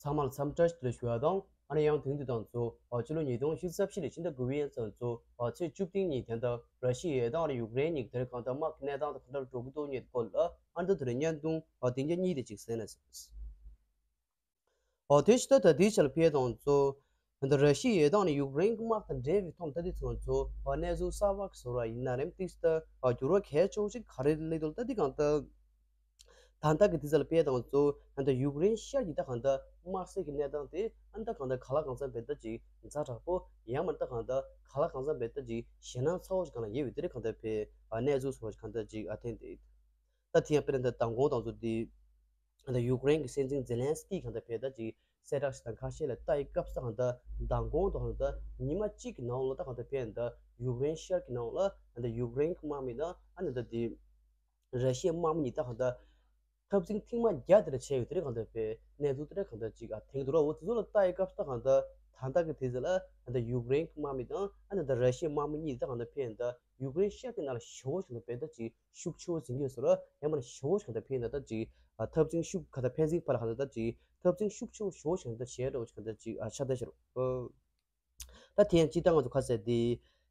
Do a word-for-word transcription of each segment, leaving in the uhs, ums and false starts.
ཚང་མ་ལ་འཚམས་འདྲི་ཞུ་ཞུ་བ་དང་། ཨ་ནི་ཡང་དེང་དུས་དང་ཚོ་ཨ་ཕྱི་ལོ་ཉིས་སྟོང་ཉི་ཤུ་རྩ་བཞི་ལོའི་ཕྱི་ཟླ་དགུ་པའི་ཚེས་ཚོ་ཨ་ཚེས་བཅུ་བདུན་ཉིན་དེ་འདྲ་ར་ཤི་ཡའི་དང་ཨ་ནི་ཡུཀ་རེན་གཉིས་དེར་གང་ལྟར་དམག་གི་གནས་སྟངས་དང་གང་འདྲ་འགྲོ་གི་འདུག་ཉིད་སྐོར་ལ་ཨ་འདི་དེ་རིང་བརྙན་ཐུང་ཨ་དེང་རྒྱ་གཉིས་དེ་ཅིག་གསན་ན་ཟེར། ཨོ་དེ་ཕྱི་ཟླ་ད་དེའི་ཆ་ལ་ཕེབས་དང་ཚོ། ད་ར་ཤི་ཡའི་དང་ནི་ཡུཀ་རེན་གྱི་དམག་དང་འབྲེལ་བའི་ཐོག་ད་དེ་ཚོ་ཚོ་གནས་ཚུལ་གསར་བ་ཞིག་བཟོ་ར་ཡིན་ན་རེམ་ཏིག་ད་འགྱུར་བ་གལ་ཆེ་བོ་ཞིག་ག་རེ་སླེབས་འདུག་ད་དེ་གང་ལྟར་ད་ལྟ་གི་དེ་ཚོ་ལ་ཕེབས་དང་ཚོ་ད་ཡུཀ་རེན་ཤར་གྱི་ད་གང་ལྟར་དམག་སའི་གི་གནས་སྟངས་དེ་ཨ་ད་གང་ལྟར་ག་ལ་གང་འཚམ་བེད་ད་ཅིག་ཛ་དྲག་པོ་ཡང་མ་ད་གང་ལྟར་ག་ལ་གང་འཚམ་བེད་ད་ཅིག་ཞེད་སྣང་ཚ་བོ་ཞིག་གང་ལ་ཡོད་པའི་དེ་རེད་གང་ལྟར་ཕེབས་གནས་ཚུལ་བཟོ་བ་ཞིག་གང་ལྟར་ཅིག་ཨ་ཐེན་དེ། ད་དེ་ཡང་དཔེར་ན་ད་མདང་དགོང་དང་ཚོ་དེ། ད་ཡུཀ་རེན་གྱི་སྲིད་འཛིན་ཛེ་ལན་སི་ཀི་གང་ལྟར་ཕེབས་ད་ཅིག་གསལ་བསྒྲགས་ཤིག་དང་ཁ་ཤས་ལ་ལྟ་ཡི་སྐབས་སུ་གང་ལྟར་མདང་དགོང་དང་གང་ལྟར་ཉི་མ་གཅིག་གི་ནང་ལ་ད་གང་ལྟར་ཕེབས་ད་ཡུཀ་རེན་ཤར་གྱི་ནང་ལ་ད་ཡུཀ་རེན་གྱི་དམག་མི་དང་ཨ་ནི་ད་དེ་ར་ཤི་ཡའི་དམག་མི་གཉིས་ད་གང་ལྟར་འཐབ་འཛིང་ཐེངས་མ་བརྒྱ་དེ་འདྲ་བྱས་ཡོད་དེ་རེད་གང་ལྟར་ཕེབས་གནས་ཚུལ་དེ་འདྲ་གང་ལྟར་ཅིག་ཨ་ཐེངས་དུ་ར་འོ་དེ་ཚོ་ལ་ལྟ་ཡི་སྐབས་སུ་ད་གང་ལྟར་ད་ལྟ་གི་དེ་ཚོ་ལ་ད་ཡུཀ་རེན་གྱི་དམག་མི་དང་ཨ་ནི་ད་ར་ཤི་ཡའི་དམག་མི་གཉིས་ད་གང་ལྟར་ཕེབས་ད་ཡུཀ་རེན་ཤར་གྱི་ནང་ལ་ཞེ་བོ་ཞིག་ལ་ཕེབས་ད་ཅིག་ཤུགས་ཆེ་བོ་འཛིན་གྱི་ཡོད་ཟེར་རོ། ཡང་མིན་ན་ཞེ་བོ་ཞིག་གང་ལྟར་ཕེབས་ན་ད་ཅིག་ཨ་འཐབ་འཛིང་ཤུགས་གང་ལྟར་ཕན་ཚུན་བར་ལ་གང་ལྟར་ད་ཅིག་འཐབ་འཛིང་ཤུགས་ཆེ་བོ་ཞེ་བོ་ཞིག་གང་ལྟར་བྱས་འགྲོ་ཞིག་གང་ལྟར་ཅིག་ཨ་ཆགས་བསྡད་ཤག་རོ། ད་དེ་ཡང་སྤྱིར་བཏང་ང་ཚོ་ཁ་གསལ་དེ་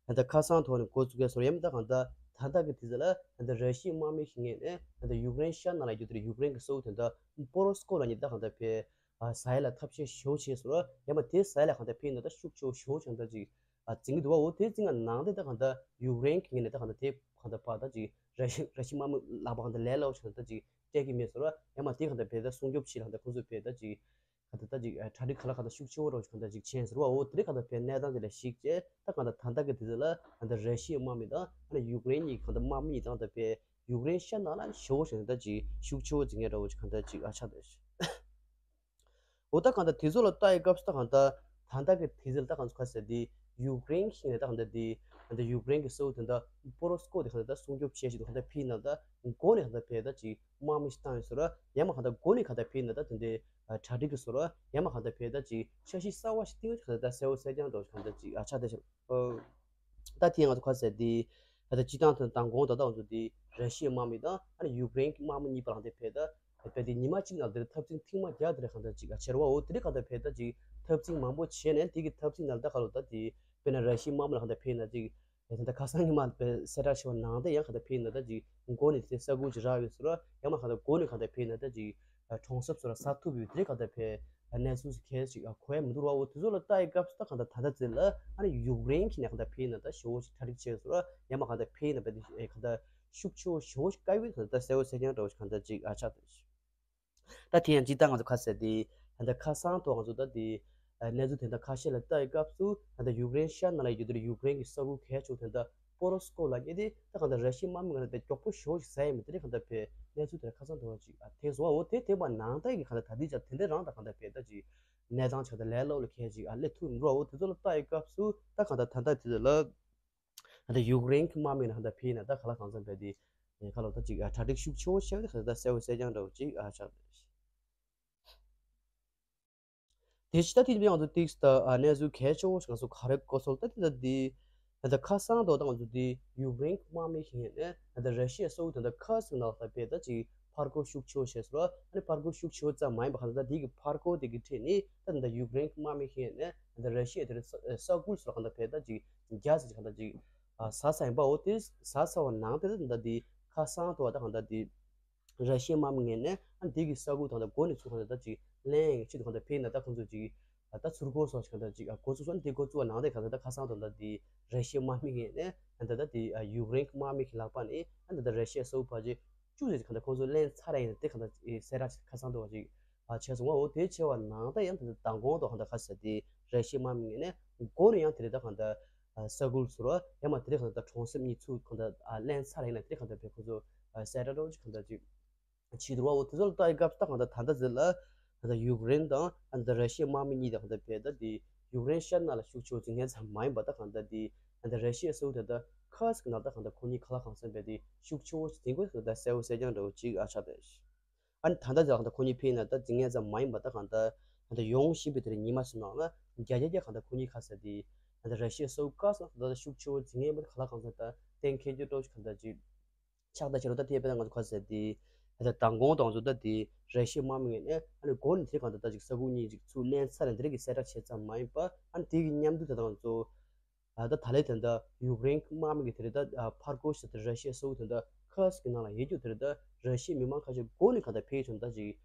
ད་ལྟ་ཁ་སང་ཐོག་ནས་འགོ་བཙུགས་ཡ་ཟེར་རོ། ཡང་མིན་ད་གང་ལྟར་ད་ལྟ་གི་དུས་ཚོད་ལ་ད་ལྟ་ར་ཤི་ཡའི་དམག་མི་ཞིག་ངེས་ནས་ད་ལྟ་ཡུཀ་རེན་ཤར་ནང་ལ་ཡོད་དེ་ཡུཀ་རེན་གྱི་ས་ཁུལ་དེ་ད་པོ་རོ་སི་ཀོ་ལབ་མཁན་ད་གང་ལྟར་ཕེབས། ཨ་ཟ་ཡ་ལ་ཐབས་ཤེས་ཞེ་བོ་བྱས་ཟེར་རོ། ཡང་མིན་དེ་ཟ་ཡ་ལ་གང་ལྟར་ཕེབས་ན་ད་ཤུགས་ཆེ་བོ་ཞེ་བོ་ཞིག་གང་ལྟར་ཅིག་ཨ་འཛིན་གྱི་འདུག་བ། འོ་དེ་འཛིན་ག་ནང་དེ་ད་གང་ལྟར་ཡུཀ་རེན་གྱི་ངོས་ནས་ད་གང་ལྟར་དེ་གང་ལྟར་ཕར་ད་ཅིག་ར་ཤི་ར་ཤི་དམག་མི་ལག་པ་གང་ལྟར་ལས་སླ་བོ་ཞིག་གང་ལྟར་ཅིག་སྤྲད་ཀྱི་མེད་ཟེར་བ། ཡང་མ་དེ་གང་ལྟར་བས་ད་སྲུང་སྐྱོབ་བྱེད་ལ་གང་ལྟར་ཁོང་ཚོས་བས་ད་ཅིག་གང་ལྟར་ད་ཅིག་གྲ་སྒྲིག་ག་ལ་གང་ལྟར་ཤུགས་ཆེ་བོ་རོ་གང་ལྟར་ཅིག་ཆེན་ཟེར་བ། འོ་དེ་གང་ལྟར་བས་གནས་སྟངས་དེ་ལ་གཞིགས་བྱས་ད་གང་ལྟར་ད་ལྟ་གི་དུས་ཚོད་ལ་གང་ལྟར་ར་ཤི་ཡའི་དམག་མི་དང་ཨ་ནི་ཡུཀ་རེན་གཉིས་གང་ལྟར་དམག་མི་གཉིས་དང་ད་བས་ཡུཀ་རེན་ཤར་ནང་ལ་ཞེ་བོ་ཞིག་གང་ལྟར་ཅིག་ཤུགས་ཆེ་བོ་འཛིན་མཁན་འདྲ་བོ་ཅིག་གང་ལྟར་ཅིག་ཨ་ཆགས་བསྡད་ཤག་འོ་ད་གང་ལྟར་དེ་ཚོ་ལ་ལྟ་ཡི་སྐབས་སུ་ད་གང་ལྟར་ད་ལྟ་གི་དེ་ཚོ་ལ་ད་གང་ཚོ་ག་ཟེར་དེ་ཡུཀ་རེན་གྱི་ནས་ད་གང་ལྟར་དེ་གང་ལྟར་ཡུཀ་རེན་གྱི་ས་ཁུལ་དེ་འདྲ་པོ་རོ་སི་ཀོ་དེ་གང་ལྟར་ད་སྲུང་སྐྱོབ་བྱེད་བཞིན་དུ་གང་ལྟར་ཕེབས་ན་ད་མགོ་ནས་གང་ལྟར་ཕེབས་ད་ཅིག་དམག་མི་ཞིག་བཏང་ཡོད་ཟེར་ར། ཡང་མ་གང་ལྟར་མགོ་ནས་གང་ལྟར་ཕེབས་ན་ད་དེ་འདྲའི་གྲ་སྒྲིག་གི་ཟེར་ར། ཡང་མ་གང་ལྟར་ཕེབས་ད་ཅིག་འཆར་གཞི་གསར་བ་ཞིག་བཏིང་ཡོད་གང་ལྟར་ད་གསལ་བོ་གསལ་རྐྱང་འདྲ་བོ་གང་ལྟར་ཅིག་ཨ་ཆགས་བསྡད་ཤག་ཨོ། ད་དེ་ང་ཚོ་ག་ཟེར་དེ། ད་ལྟ་སྤྱི་བཏང་དོན་དང་དགོངས་དག་ད་ང་ཚོ་དེ་ར་ཤི་ཡའི་དམག་མི་དང་ཨ་ནི་ཡུཀ་རེན་གྱི་དམག་མི་གཉིས་བར་ལ་དེ་ཕེབས་ད། ཕེབས་དེ་ཉི་མ་གཅིག་ནང་དེར་འཐབ་འཛིང་ཐེངས་མ་བརྒྱ་དེ་རེ་གང་ལྟར་ཅིག་ཨ་ཆེར་བ་འོ་དེ་རེ་གང་ལྟར་ཕེབས་ད་ཅིག་འཐབ་འཛིང་མང་པོ་བྱས་ནས་དེ་གི་འཐབ་འཛིང་ནང་ད་ག་ལོ་ད་དེ་དཔེར་ན་ར་ཤི་ཡའི་དམག་མི་ལ་གང་ལྟར་ཕེབས་ན་ཅིག་དེ་ད་ཁ་སང་ཉི་མ་དཔེ་གསལ་བསྒྲགས་བྱས་པ་ནང་དེ་ཡང་གང་ལྟར་ཕེབས་ན་ད་ཅིག་མགོ་ནས་དེ་ས་ཁུལ་ཅིག་རག་ཡོད་ཟེར་ར། ཡང་མ་གང་ལྟར་མགོ་ནས་གང་ལྟར་ཕེབས་ན་ད་ཅིག་གྲོང་གསེབ་ཚོ་ལ་ཟ་ཐུབ་ཡོད་དེ་རེ་གང་ལྟར་ཕེབས། གནས་ཚུལ་ཞིག་གལ་ཞིག་གོ་ཡ་མི་འདུག་ར། འོ་དེ་ཚོ་ལ་ལྟ་ཡི་སྐབས་སུ་ད་གང་ལྟར་ད་ལྟ་ཚེ་ལ་ཨ་ནི་ཡུཀ་རེན་གྱི་ནས་གང་ལྟར་ཕེབས་ན་ད་ཞེ་བོ་ཞིག་གྲ་སྒྲིག་བྱས་སོང་ར། ཡང་མ་གང་ལྟར་ཕེབས་ན་ད་དེ་ཨེ་གང་ལྟར་ཤུགས་ཆེ་བོ་ཞེ་བོ་ཞིག་བཀའ་ཡོད་གང་ལྟར་ད་གསལ་བོ་གསལ་རྐྱང་འདྲ་བོ་ཞིག་གང་ལྟར་ཅིག་ཨ་ཆགས་འདུག་ད་དེ་ཡང་ཅི་ད་ང་ཚོ་ཁ་གསལ་དེ་ད་ལྟ་ཁ་སང་ཐོག་ང་ཚོ་ད་དེ་གནས་ཚུལ་དེ་འདྲ་ཁ་ཤས་ལ་ལྟ་ཡི་སྐབས་སུ་ད་ལྟ་ཡུཀ་རེན་ཤར་ནང་ལ་ཡོད་དེ་ཡུཀ་རེན་གྱི་ས་ཁུལ་གལ་ཆེ་བོ་དེ་འདྲ་པོ་རོ་སི་ཀོ་ལབ་མཁན་དེ་ད་གང་ལྟར་ར་ཤི་ཡའི་དམག་མི་ང་ཚོ་དེ་མགྱོགས་པོ་ཞེ་བོ་ཞིག་ཟ་ཡི་མི་དེ་རེ་གང་ལྟར་བས་གནས་ཚུལ་དེ་འདྲ་ཁ་སང་ཐོག་ཅིག་ཨ་ཐེངས་སོང་བ། འོ་དེ་ཐེངས་པ་ནང་ལྟ་ཡི་གང་ལྟར་ད་ལྟའི་ཆར་དེ་འདྲ་རང་ད་གང་ལྟར་བས་ད་ཅིག་གནས་སྟངས་ཆགས་ད་ལས་སླ་བོ་ལ་ཁྱད་ཅིག་ཨ་སླེབས་ཐུབ་མི་འགྲོ། འོ་དེ་ཚོ་ལ་ལྟ་ཡི་སྐབས་སུ་ད་གང་ལྟར་ད་ལྟ་དེ་ཚོ་ལ་ད་ལྟ་ཡུཀ་རེན་གྱི་དམག་མི་ན་ད་ལྟ་ཕེབས་ན་ད་ག་ལ་གང་འཚམ་བས་དེ་ཁ་ལོ་ད་ཅིག་ཨ་གྲ་སྒྲིག་ཤུགས་ཆེ་བོ་བྱས་ད་ག་ལ་ད་གསལ་བོ་གསལ་རྐྱང་འདྲ་བོ་ཅིག་ཨ་ཆགས། དེ་ཕྱི་ད་ཐེངས་པའི་ང་ཚོ་ཏིག་ད་ཨ་གནས་ཚུལ་གལ་ཆེ་བོ་ཞིག་ང་ཚོ་ག་རེ་གོ་སོང་ད་དེ་ད་དེ་ད་ལྟ་ཁ་སང་དོ་ད་ང་ཚོ་དེ་ཡུཀ་རེན་གྱི་དམག་མི་ཞིག་ཡིན་ནས་ད་ལྟ་ར་ཤི་ཡའི་ས་ཁུལ་ད་ལྟ་ཁ་སང་ནང་ལ་ད་བས་ད་ཅིག་ཕར་རྒོལ་ཤུགས་ཆེ་བོ་བྱས་སོང་ར། ཨ་ནི་ཕར་རྒོལ་ཤུགས་ཆེ་བོ་ཙམ་མ་ཡིན་པ་གང་ལྟར་ད་དེ་གི་ཕར་རྒོལ་དེ་གི་ཁྲོད་ནས་ད་ད་ལྟ་ཡུཀ་རེན་གྱི་དམག་མི་ཞིག་ཡིན་ནས་ད་ལྟ་ར་ཤི་ཡའི་དེ་རེ་ས་ས་ཁུལ་སོགས་གང་ལྟར་བས་ད་ཅིག་རྒྱ་ཟེར་གང་ལྟར་ཅིག་ཨ་ཟ་ས་ཡིན་པ། འོ་དེ་ཟ་ས་བ་ནང་དེ་ད་ད་དེ་ཁ་སང་དོ་བ་ད་གང་ལྟར་དེ། ར་ཤི་ཡའི་དམག་མི་ངོས་ནས་ཨ་འདི་གི་ས་ཁུལ་དང་ད་མགོ་ནས་ཚུར་གང་ལྟར་ད་ཅིག་ལེན་ཡོང་ཆེད་དུ་གང་ལྟར་ཕེབས་ན་ད་ཁོང་ཚོ་ཅིག་ད་ཚུར་རྒོལ་སོགས་ཤིག་གང་ལྟར་ཅིག་འགོ་བཙུགས་སོང་། འདི་འགོ་བཙུགས་པ་ནང་དེ་གང་ལྟར་ད་ཁ་སང་དང་ད་འདི་ར་ཤི་ཡའི་དམག་མི་ངོས་ནས་ཨ་ད་ད་འདི་ཡུཀ་རེན་གྱི་དམག་མི་གི་ལག་པ་ནས་ཨ་ད་ད་ར་ཤི་ཡའི་ས་ཁུལ་ཕལ་ཆེར་བཅུ་ཙམ་ཅིག་གང་ལྟར་ཁོང་ཚོ་ལེན་ཚར་ཡིན། དེ་གང་ལྟར་གསལ་བསྒྲགས་ཁ་སང་དུ་བ་ཅིག་བྱས་སོང་བ། འོ་དེ་བྱས་པ་ནང་ད་ཡང་ད་ད་མདང་དགོང་དུ་གང་ལྟར་ཁ་ཤས་དེ་ར་ཤི་ཡའི་དམག་མི་ངོས་ནས་མགོ་ནས་ཡང་དེ་རེད་ད་གང་ལྟར། ས་ཁུལ་ཚུར་ཡང་མ་དེ་རིང་གང་ལྟར་གྲོང་གསེབ་གཉིས་ཚུར་གང་ལྟར་ལེན་ཚར་ཡིན་ན་དེ་རིང་གང་ལྟར་བས་ཁོ་ཚོ་གསལ་བསྒྲགས་འདྲ་བོ་ཅིག་གང་ལྟར་ཅིག་བྱེད་འདུག་བ། འོ་དེ་ཚོ་ལ་ལྟ་ཡི་སྐབས་སུ་ད་གང་ལྟར་ད་ལྟ་ཟེར་ལ་གང་ལྟར་ཡུཀ་རེན་དང་ཨ་ནི་ད་ར་ཤི་ཡའི་དམག་མི་གཉིས་ད་གང་ལྟར་བས་ད་དེ་ཡུཀ་རེན་ཤར་ནང་ལ་ཤུགས་ཆེ་བོ་འཛིན་མཁན་ཙམ་མ་ཡིན་པ་ད་གང་ལྟར་དེ་ཨ་ནི་ད་ར་ཤི་ཡའི་ས་ཁུལ་དེ་ད་ཁ་ཙིག་ནང་ད་གང་ལྟར་ཁོ་གཉིས་ག་ལ་གང་འཚམ་བས་དེ་ཤུགས་ཆེ་བོ་ཞིག་འཛིན་དགོས་ད་གསལ་བོ་གསལ་རྐྱང་འདྲ་བོ་ཅིག་ཨ་ཆགས་བསྡད། ཨ་ནི་ད་ལྟ་ད་གང་ལྟར་ཁོ་གཉིས་ཕེབས་ན་ད་འཛིན་མཁན་ཙམ་མ་ཡིན་པ་ད་གང་ལྟར་ད་ལྟ་ཡོང་བཞིན་པའི་དེར་ཉི་མ་གསུམ་ནང་ལ་བརྒྱ་ཆ་བརྒྱ་གང་ལྟར་ཁོ་གཉིས་ཁ་ས་དེ་ད་ལྟ་ར་ཤི་ཡའི་ས་ཁུལ་ཁ་ས་ད་ལྟ་ཤུགས་ཆེ་བོ་འཛིན་མཁན་པ་ད་ག་ལ་གང་འཚམ་ད་གཏན་འཁེལ་རྒྱུ་འདྲ་བོ་ཞིག་གང་ལྟར་ཅིག་ཆགས་ད་ཕྱིར་རོ། ད་དེ་བས་ད་ང་ཚོ་ཁ་ས་དེ་ ད་མདང་དགོང་དང་ཚོ་ད་དེ་ར་ཤི་ཡའི་དམག་མི་ངོས་ནས་ཨ་ནི་འགོ་ནས་དེ་གང་ལྟར་ད་ཅིག་ས་ཁུག་གཉིས་ཅིག་ཚུར་ལེན་ཚར་ནས་དེ་རིགས་ཀྱི་གསལ་བསྒྲགས་བྱས་ཙམ་མ་ཡིན་པ། ཨ་ནི་དེ་གི་མཉམ་དུ་ད་དང་ཚོ་ད་ད་ལས་དེ་འདྲ་ཡུཀ་རེན་དམག་མི་གི་དེ་རེད་ད་ཕར་རྒོལ་ཞིག་དེ་ར་ཤི་ཡའི་ས་ཁུག་དེ་འདྲ་ཁ་སི་གི་ནང་ལ་ཡོད་རྒྱུ་དེ་རེད་ད་ར་ཤི་ཡའི་མི་མང་ཁ་ཤས་འགོ་ནས་གང་ལྟར་ཕེབས་བྱུང་ད་ཅིག་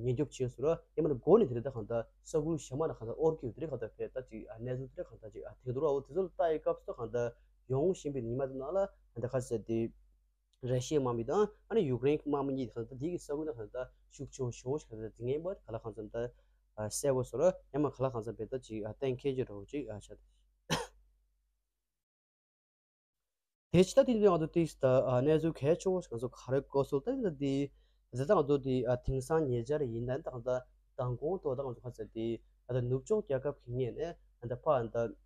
ཉེན་སྐྱོབ་བྱས་ཟེར་རོ། ཡང་མིན་ན་འགོ་ནས་དེ་རེད་ད་གང་ལྟར་ས་ཁུག་གཞན་མ་ལ་གང་ལྟར་དབོར་གྱི་ཡོད་དེ་རེད་གང་ལྟར་ཕེབས་ད་ཅིག་གནས་ཚུལ་དེ་རེད་གང་ལྟར་ཅིག་ཐེག་འདུག་ར། འོ་དེ་ཚོ་ལ་ལྟ་ཡི་སྐབས་སུ་གང་ལྟར་ཡོང་བཞིན་པའི་ཉི་མ་དེ་ནང་ལ་གང་ལྟར་ཁ་ཤས་དེ། ར་ཤི་ཡའི་དམག་མི་དང་ཨ་ནི་ཡུཀ་རེན་གྱི་དམག་མི་གཉིས་ད་ལྟ་དེ་གི་ས་ཁུལ་ན་གང་ལྟར་ཤུགས་ཆེ་བོ་ཞེ་བོ་ཞིག་གང་ལྟར་འཛིང་མཁན་པ་ག་ལ་གང་འཚམ་ད་གསལ་བོ་བཟོ་ར་ཡང་མ་ག་ལ་གང་འཚམ་བེད་ད་ཅིག་གཏན་འཁེལ་གྱི་རོགས་ཅིག་ཆགས། དེ་ཕྱི་ད་དེ་ང་ཚོ་ཏིག་ད་གནས་ཚུལ་གལ་ཆེ་བོ་ཞིག་ང་ཚོ་ག་རེ་གོ་སོང་ད་ད་དེ་ཟེར་ད་ང་ཚོ་དེ་དེང་སང་ཉེ་ཆར་ཡིན་ད་ད་གང་ལྟར་མདང་དགོང་ཐོག་ད་ང་ཚོ་ག་ཚོད་དེ་ད་ནུབ་ཕྱོགས་རྒྱལ་ཁབ་ཀྱི་ངོས་ནས་ད་ཕ་ད།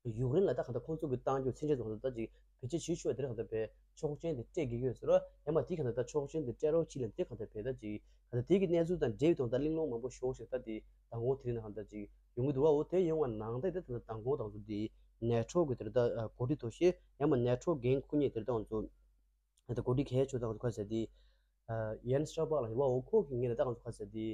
ཡུཀ་རེན་ལ་ད་གང་ལྟར་ཁོང་ཚོ་གི་བཏང་རྒྱུ་ཚན་ཆད་དུ་གང་ལྟར་ད་ཅིག་བེད་སྤྱོད་བྱེད་ཆོག་དེར་གང་ལྟར་བས་ཆོག་མཆན་དེ་སྤྲད་དགོས་ཀྱི་ཡོད་ཟེར་རོ། ཡང་མ་དེ་གང་ལྟར་ད་ཆོག་མཆན་དེ་སྤྲད་རོགས་གྱིས་ལ་དེ་གང་ལྟར་བས་ད་ཅིག་གང་ལྟར་དེ་གི་གནས་ཚུལ་དང་འབྲེལ་བའི་ཐོག་ད་གླེང་སློང་མང་པོ་ཤོག་ཞིག་ད་དེ་མདང་དགོང་དེ་རིང་ན་གང་ལྟར་ཅིག་ཡོང་གི་འདུག་བ། འོ་དེ་ཡོང་བ་ནང་ད་ད་ད་མདང་དགོང་དང་ཚོ་དེ་ནེ་ཊོ་གི་དེར་ད་གོ་སྒྲིག་ཐོག་ཤེས་ཡང་མ་ནེ་ཊོ་འགན་འཁུར་མཁན་དེར་ད་ང་ཚོ། ད་གོ་སྒྲིག་གལ་ཆེ་ད་ཁ་ཟེར་དེ། ཡན་སི་ཤ་པག་ལ་ཡོད་པ་འོ་ཁོ་གི་ངོས་ནས་ད་ང་ཚོ་ཁ་ཟེར་དེ།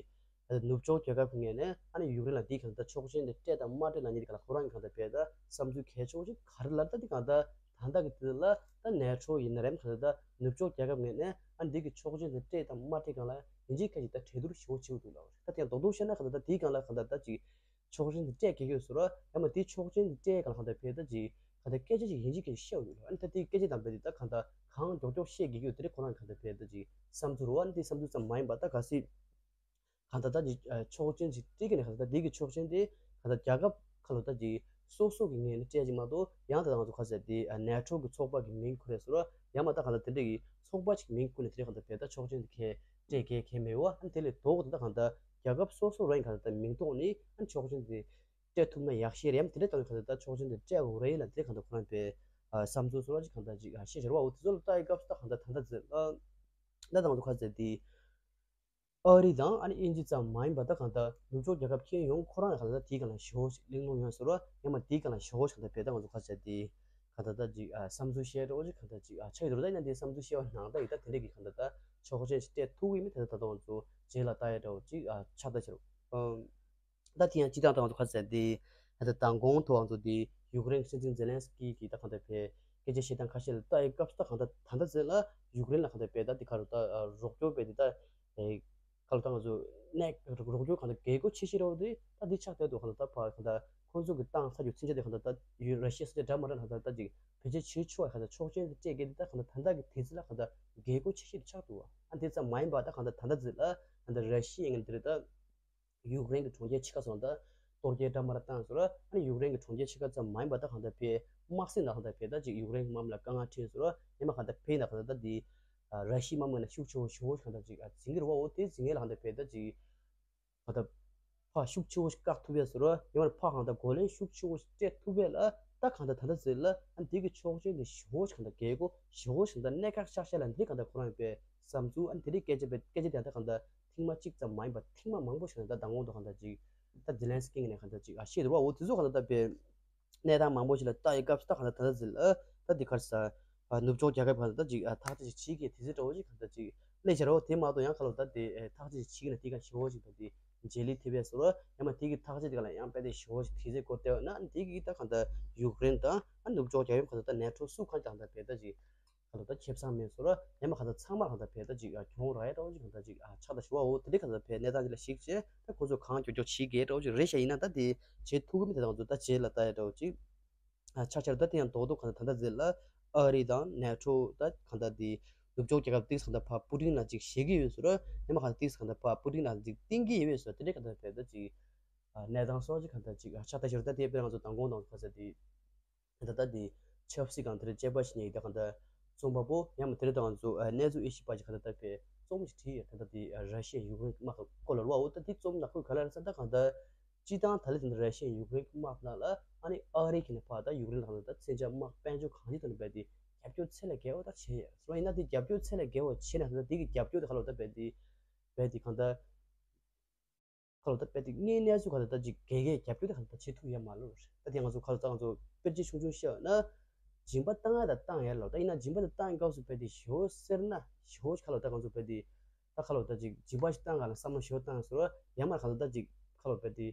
ནུབ་ཕྱོགས་རྒྱལ་ཁབ་ཀྱི་ངོས་ནས་ཨ་ནི་ཡུཀ་རེན་ལ་དེའི་གང་ལྟར་ཆོག་མཆན་དེ་སྤྲད་དང་མ་སྤྲད་ལ་ཉེ་དེ་ག་ལ་ཁོ་རང་གི་གང་ལྟར་བས་ད་བསམ་ཚུལ་གལ་ཆེ་བོ་ཞིག་ག་རེ་ལབ་ད་དེ་གང་ལྟར་ད་ལྟ་གི་དུས་ལ་ད་ནེ་ཊོ་ཡིན་ན་རེམ་གང་ལྟར་ད་ནུབ་ཕྱོགས་རྒྱལ་ཁབ་ངོས་ནས་ཨ་ནི་དེ་གི་ཆོག་མཆན་དེ་སྤྲད་དང་མ་སྤྲད་གང་ལ་ཡིན་གཅིག་ཁ་ཅིག་ད་གྲོས་བསྡུར་ཞེ་བོ་བྱེད་དགོས་འདུག་ལབ་རེད། ད་དེ་ཡང་རྡོག་རྡོག་བཤད་ན་གང་ལྟར་ད་དེའི་གང་ལ་གང་ལྟར་ད་ཅིག་ཆོག་མཆན་དེ་སྤྲད་དགོས་ཀྱི་ཡོད་ཟེར་རོ། ཡང་མ་དེ་ཆོག་མཆན་དེ་སྤྲད་ག་ལ་གང་ལྟར་བས་ད་ཅིག་ག་ད་སྐད་ཆ་ཅིག་ཡིན་གཅིག་ག་ཅིག་བཤད་འོ་ཡོད་རོ། ཨ་ནི་ད་དེ་སྐད་ཆ་དང་བས་དེ་ད་གང་ལྟར་གང་མགྱོགས་མགྱོགས་བཤད་དགོས་ཀྱི་ཡོད་དེ་རེད་ཁོ་རང་གང་ལྟར་བས་ད་ཅིག་བསམ་ཚུལ་རོ། ཨ་ནི་དེ་བསམ་ཚུལ་ཙམ་མ་ཡིན་པ་ད་ག་སྲིད་གང་ལྟར་ད་ཅིག་ཆོག་མཆན་ཅིག་སྤྲད་ཀྱི་ནས་གང་ལྟར་ད་དེ་གི་ཆོག་མཆན་དེ་གང་ལྟར་རྒྱལ་ཁབ་ཁ་ལོ་ད་ཅིག་སོ་སོ་གི་ངོས་ནས་སྤྲད་ཅིག་མ་གཏོགས་ཡང་ད་ང་ཚོ་ག་ཟེར་དེ་ནེ་ཊོ་གི་ཚོགས་པ་གི་མིང་ཁུར་རེད་ཟེར་རོ། ཡང་མ་ད་གང་ལྟར་དེ་འདྲ་གི་ཚོགས་པ་ཅིག་མིང་བཀོད་ནས་དེ་རིང་གང་ལྟར་བས་ད་ཆོག་མཆན་དེ་གས་སྤྲད་མཁན་གང་མེད་བ། ཨ་ནི་དེ་ལས་ལྡོག་ད་གང་ལྟར་རྒྱལ་ཁབ་སོ་སོ་རང་གི་གང་ལྟར་མིང་ཐོག་ནས་ཨ་ནི་ཆོག་མཆན་དེ་སྤྲད་ཐུབ་ན་ཡག་ཤོས་རེད། ཡང་དེ་འདྲ་གང་ལྟར་གང་ལྟར་ཆོག་མཆན་དེ་སྤྲད་དགོས་རེད་ལ་དེ་གང་ལྟར་ཁོ་རང་པའི་བསམ་ཚུལ་སོ་སོ་ཅིག་གང་ལྟར་ཅིག་ཤེས་བྱ་རེད་བ། འོ་དེ་ཚོ་ལ་ལྟ་ཡི་སྐབས་སུ་ད་གང་ལྟར་ད་ལྟ་ཟེར་ལ་ད་ད་ང་ཚོ་ག་ཟེར་དེ། ཨ་རི་དང་ཨ་ནི་དབྱིན་ཇི་ཙམ་མ་ཡིན་པ་ད་གང་ལྟར་ནུབ་ཕྱོགས་རྒྱལ་ཁབ་ཁྱེད་ཡོང་ཁོ་རང་ལ་གང་ལྟར་དེའི་སྒང་ལ་ཞེ་བོ་ཞིག་གླེང་སློང་ཡོད་ཟེར་བ། ཡང་མ་དེའི་སྒང་ལ་ཞེ་བོ་ཞིག་གང་ལྟར་བས་ད་ང་ཚོ་ག་ཟེར་དེ་གང་ལྟར་ད་ཅིག་ཨ་བསམ་ཚུལ་བཤད་རོགས་ཅིག་གང་ལྟར་ཅིག་ཨ་ཆ་ཡི་རོ། ད་ཡིན་ན་དེ་བསམ་ཚུལ་བཤད་པ་ནང་ད་ཡི་ད་དེ་འདྲས་ཀྱི་གང་ལྟར་ད་ཆོག་མཆན་ཞིག་སྤྲད་ཐུབ་ཀྱི་མེད། དེ་ད་ད་ང་ཚོ་རྗེས་ལ་ལྟ་ཡ་འདྲ་བོ་ཅིག་ཨ་ཆགས་ད་ཕྱིར། ཨ་ད་དེ་ཡང་སྤྱི་བཏང་ད་ང་ཚོ་ག་ཟེར་དེ་ད་ད་མདང་དགོང་ཐོག་ང་ཚོ་དེ་ཡུཀ་རེན་གྱི་སྲིད་འཛིན་ཛེ་ལན་སི་ཀི་གིས་ད་གང་ལྟར་བས་སྐད་ཆ་བཤད་སྟངས་ཁ་ཤས་ལ་ལྟ་ཡི་སྐབས་སུ་ད་གང་ལྟར་ད་ལྟ་ཟེར་ལ་ཡུཀ་རེན་ལ་གང་ལྟར་བས་ད་དེ་ག་རུ་ད་རོགས་སྐྱོར་བས་དེ་ད། ཁ་ལོ་ད་ང་ཚོ་གནད་རོགས་སྐྱོར་གང་ལྟར་རྒྱལ་སྒོ་ཆེ་ཤོས་རེད་བ། དེ་ད་འདི་ཆགས་བསྡད་འདུག་གང་ལྟར་ད་ཕ་གང་ལྟར་ཁོང་ཚོ་གི་བཏང་ཚར་རྒྱུ་ཚུན་ཆད་དེ་གང་ལྟར་ད་ཡུལ་ར་ཤི་ཡ་སྲིད་འདྲ་མ་འདྲ་གང་ལྟར་ད་ཅིག་བེད་སྤྱོད་བྱེད་ཆོག་གང་ལྟར་ཆོག་མཆན་དེ་སྤྲད་མཁན་དེ་ད་གང་ལྟར་ད་ལྟ་གི་དུས་ཚོད་ལ་གང་ལྟར་རྒྱལ་སྒོ་ཆེ་ཤོས་དེ་ཆགས་འདུག་བ། ཨ་དེ་ཙམ་མ་ཡིན་པ་ད་གང་ལྟར་ད་ལྟ་ཟེར་ལ་གང་ལྟར་ར་ཤི་ཡ་ཡིན་ནའི་དེ་རེད་ད། ཡུཀ་རེན་གྱི་གྲོང་ཁྱེར་ཕྱེད་ཀ་སོང་ད་གཏོར་རྒྱག་འདྲ་མ་འདྲ་བཏང་ཟེར་ར། ཨ་ནི་ཡུཀ་རེན་གྱི་གྲོང་ཁྱེར་ཕྱེད་ཀ་ཙམ་མ་ཡིན་པ་ད་གང་ལྟར་བས་དམག་སྲིད་ནང་གང་ལྟར་བས་ད་ཅིག་ཡུཀ་རེན་གྱི་དམག་མི་ལ་དཀའ་ངལ་འཕྲད་ཟེར་ར། ཡང་མ་གང་ལྟར་བས་ན་གང་ལྟར་ད་དེ་ར་ཤི་ཡའི་དམག་མི་ལ་ཤུགས་ཆེ་བོ་ཞེ་བོ་གང་ལྟར་ཅིག་འཛིང་གི་རེད་བ། འོ་དེ་འཛིང་ཡས་ལ་གང་ལྟར་བས་ད་ཅིག་གང་ལྟར་ཕར་ཤུགས་ཆེ་བོ་ཞིག་བཀག་ཐུབ་ཡས་ཟེར་ར། ཡང་མ་ཕར་གང་ལྟར་གོ་ལེན་ཤུགས་ཆེ་བོ་ཞིག་སྤྲད་ཐུབ་ཡས་ལ་ད་གང་ལྟར་ད་ལྟ་ཟེར་ལ་ཨ་ནི་དེ་གི་ཆོག་མཆན་དེ་ཞེ་བོ་ཞིག་གང་ལྟར་རྒྱལ་སྒོ་ཞེ་བོ་ཞིག་གང་ལྟར་གནད་འགག་ཆགས་ཤག་ལ་འདི་གང་ལྟར་ཁོ་རང་ཡོད་པའི་བསམ་ཚུལ། ཨ་ནི་དེ་རིགས་སྐད་ཆ་བས་སྐད་ཆ་དེ་ད་གང་ལྟར། ཐེངས་མ་གཅིག་ཙམ་མ་ཡིན་པར་ཐེངས་མ་མང་པོ་ཞིག་ལ་ད་མདང་དགོང་དུ་གང་ལྟར་ཅིག་ད་ཛེ་ལན་སི་ཀི་ནས་གང་ལྟར་ཅིག་ཨ་བཤད་འདུག་བ། འོ་དེ་ཚོ་གང་ལྟར་ད་བས་གནས་སྟངས་མང་པོ་ཞིག་ལ་ལྟ་ཡི་སྐབས་སུ་ད་གང་ལྟར་ད་ལྟ་ཟེར་ལ་ད་འདི་གར་ས་ནུབ་ཕྱོགས་རྒྱལ་ཁབ་གང་ལྟར་ད་ཅིག་ཐག་གཅོད་ཅིག་བྱེད་ཀྱི་དུས་ཚོད་འདྲ་བོ་ཅིག་གང་ལྟར་ཅིག་སླེབས་ཤར་བ། དེ་མ་གཏོགས་ཡང་ཁ་ལོ་ད་དེ་ཐག་གཅོད་ཅིག་བྱེད་ཀྱི་ན་དེ་ག་ཞེ་བོ་ཅིག་ད་དེ་རྗེས་ལུས་ཐེབས་པས་སོ་ར། ཡང་མ་དེ་གི་ཐག་གཅོད་དེ་ག་ལ་ཡང་དཔེ་དེ་ཞེ་བོ་ཅིག་དུས་ཚོད་འགོར་བསྡད་བ་ན་དེ་གི་ད་གང་ལྟར་ཡུཀ་རེན་དང་ཨ་ནུབ་ཕྱོགས་རྒྱལ་ཡུམ་གང་ལྟར་ད་ནེ་ཊོ་སུ་གང་ལྟར་ད་བས་ད་ཅིག་ཁ་ལོ་ད་ཁེ་བཟང་མེད་སོ་ར། ཡང་མ་གང་ལྟར་ཚང་མ་གང་ལྟར་བས་ད་ཅིག་གྱོང་རག་ཡ་འདྲ་བོ་ཅིག་གང་ལྟར་ཅིག་ཆགས་ད་ཞུ་བ། འོ་དེ་འདྲའི་གང་ལྟར་བས་གནས་སྟངས་ཅིག་ལ་གཞིགས་བྱས་ད་ཁོ་ཚོ་གང་མགྱོགས་མགྱོགས་བྱེད་དགོས་འདྲ་བོ་ཅིག་རེད་ཤག་ཡིན་ན་ད་དེ་བྱེད་ཐུབ་ཀྱི་མེད། དེ་ད་ང་ཚོ་ད་རྗེས་ལ་ལྟ་ཡ་འདྲ་བོ་ཅིག་ཆགས་ཆགས་ད་དེ་ཡང་རྡོག་རྡོག་གང་ལྟར་ད་ལྟ་ཟེར་ལ་ཨ་རི་དང་ནེ་ཊོ་ད་གང་ལྟར་དེ་ནུབ་ཕྱོགས་རྒྱལ་ཁབ་ཏིག་གང་ལྟར་ཕ་པུ་ཏིན་ལ་ཅིག་བཞེས་ཀྱི་ཡོད་སོ་ར། ཡང་མ་གང་ལྟར་ཏིག་གང་ལྟར་ཕ་པུ་ཏིན་ལ་ཅིག་བསྟེན་གྱི་ཡོད་སོ། དེ་འདྲའི་གང་ལྟར་བས་ད་ཅིག་གནས་སྟངས་སོགས་ཅིག་གང་ལྟར་ཅིག་ཆགས་ད་ཞུ་ར། ད་དེ་དཔེར་ང་ཚོ་མདང་དགོང་དང་ཁ་ས་དེ། ད་ལྟ་དེ་ཆབ་སྲིད་སྒང་དེར་དཔྱད་པ་བྱེད་མཁན་ཡིན་ད་གང་ལྟར་རྩོམ་པ་པོ་ཡང་མ་དེ་རེད་ད་ང་ཚོ་གནས་ཚུལ་དབྱེ་ཞིབ་པ་ཅིག་གང་ལྟར་ད་བས་རྩོམ་ཞིག་བྲིས་ཡོད། ད་ལྟ་དེ་ར་ཤི་ཡ་ཡུཀ་རེན་དམག་གི་སྐོར་ལ་རེད་བ། འོ་ད་དེ་རྩོམ་ནང་ཁོས་ག་ལ་རེད་ཟེར་ད་གང་ལྟར་སྤྱི་བཏང་ད་ལྟ་དེ་འདྲ་ར་ཤི་ཡ་ཡུཀ་རེན་དམག་ནང་ལ་ཨ་ནི་ཨ་རི་གི་ནས་ཕར་ད་ཡུཀ་རེན་ལ་གང་ལྟར་ད་མཚོན་ཆ་དམག་དཔལ་འབྱོར་གང་ཅིའི་ཐོག་ནས་བས་དེ་རྒྱབ་སྐྱོར་ཚད་ལས་བརྒལ་བ་ད་བྱས་ཡོད། སོང་ཡིན་ན་དེ་རྒྱབ་སྐྱོར་ཚད་ལས་བརྒལ་བ་བྱས་ན་ད་ལྟ་དེ་གི་རྒྱབ་སྐྱོར་དེ་ག་ལ་ད་བས་དེ་བས་དེ་གང་ལྟར། ཁ་ལོ་ད་དཔེ་དེ་དངོས་གནས་སུ་ག་ལ་ད་ཅིག་དགེ་རྒན་རྒྱབ་སྐྱོར་དེ་ག་ལ་ད་བྱེད་ཐུབ་ཡ་མ་ལོ། ད་དེ་ང་ཚོ་ཁ་ལོ་ད་ང་ཚོ་དཔེར་བརྗོད་ཆུང་ཆུང་བཤད་ན་སྦྱིན་པ་བཏང་ཡ་ད་བཏང་ཡ་ལོ། ད་ཡིན་ན་སྦྱིན་པ་ད་བཏང་ཡ་སྐབས་སུ་དཔེ་དེ་ཞོ་སེར་ན་ཞོ་ཁ་ལོ་ད་ང་ཚོ་དཔེ་དེ་ ད་ཁ་ལོ་ད་ཅིག་སྦྱིན་པ་ཞིག་བཏང་ག་ལ་བསམ་བློ་ཞིག་བཏང་ཟེར་བ་ཡང་མ་ག་ལ་ད་ཅིག་ཁ་ལོ་པ་དེ་